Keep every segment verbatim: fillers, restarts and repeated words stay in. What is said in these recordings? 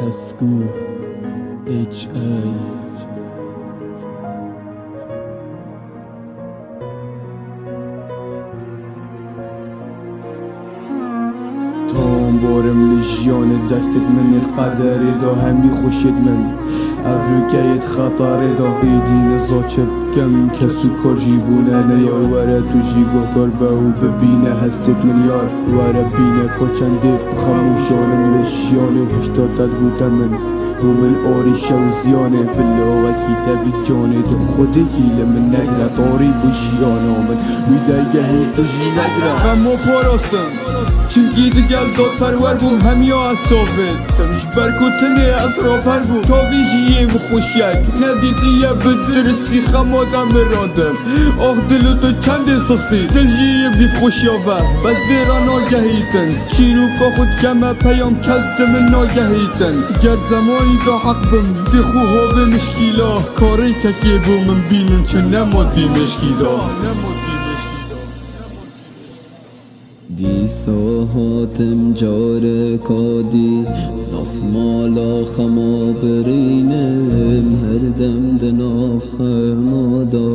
Esku H A. Tom borim li jiyanê, destêt min ê qederê da, hemî xweşêt min ev rûkeyêt xetarê da. Êdî niza çi bikim, kes û kar jî bûne neyar. Were tu jî guhdar be û bibîne hestêt min yar. Were bîne ka çendê bixemûşanim li jiyanê, hişta te digûte min. Û min arî şew ziyanê, bila wekî te bî canê, tu xwedekî li min negre, tarî bû jiyana min, wî dergehê tu jî negre. Xemo parastim, çinkî digel dadperwer bûm, hemiya ez sovêtim, ji ber ku tenê ez raper bûm. Tavî jiyê min xweşiyek nedîtiye, bi diristî xema de min radim. Ax dilo tu çendê sistî, tu jiyê bî xweşiya ve, bes vêra nagehîtin. Çîroka xwe dikeme peyam, kes di min nagehîtin. Ger zemanî da heq bim, dê xwe hovê mişkîla. Karê kekê bû min bînin, çi nema dî mişkî da. Dîsa hatim careka dî, nav mala xema birînim, her dem di nav xema da,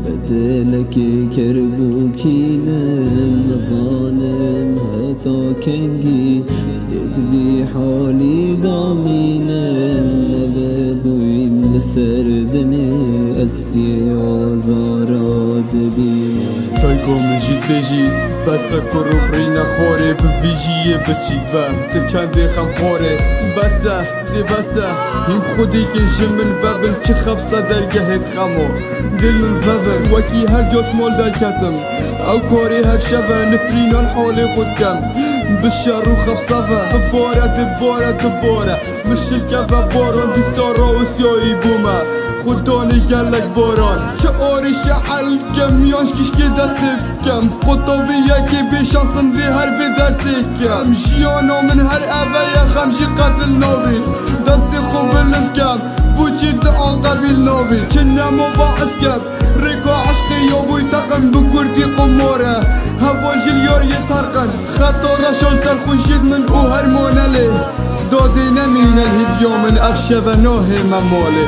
bi dilekî kirbûkînim, nizanim heta kengî dê di vî halî da mînim, nebe bûyîm li ser demê, ez yê azara dibînim. Tayko min jî dibêjî, bes e ku rûbirîne xorê, bi vî jiyê biçîk ve, tu çendê xem xorê, bes e. Dê bes e, hîn xwedîkê ji min vebin, çi xebse dergehê dixemo. Dê li min vebin, wekî her cor ji mal derketim. Ew karê her şeve nifrînan halê xwe dikem. Bi şer û xebse ve, bibore, dibore, dibore. Min şilke ve baran, dîsa rawestiyayî bûme. Xudanê gelek baran. Çi arîşe hel kem, yan ji kişkê destê kem. Qutobî yekê bêşansim dê her vê dersê kem. Jiyana min her eve ye, xem jî qetil nabî. Destê xwe bilind kem, bûçî dua qebîl nabî. Çi nemo baez kem, rêka eşqê ya bûy teqin, bi kurdî qumar e. Heval jî li yar yê terqin, xeta reşa li ser xwe jît min û her mane lê. Dadê nemîne hîviya min, ev şeve nahême malê.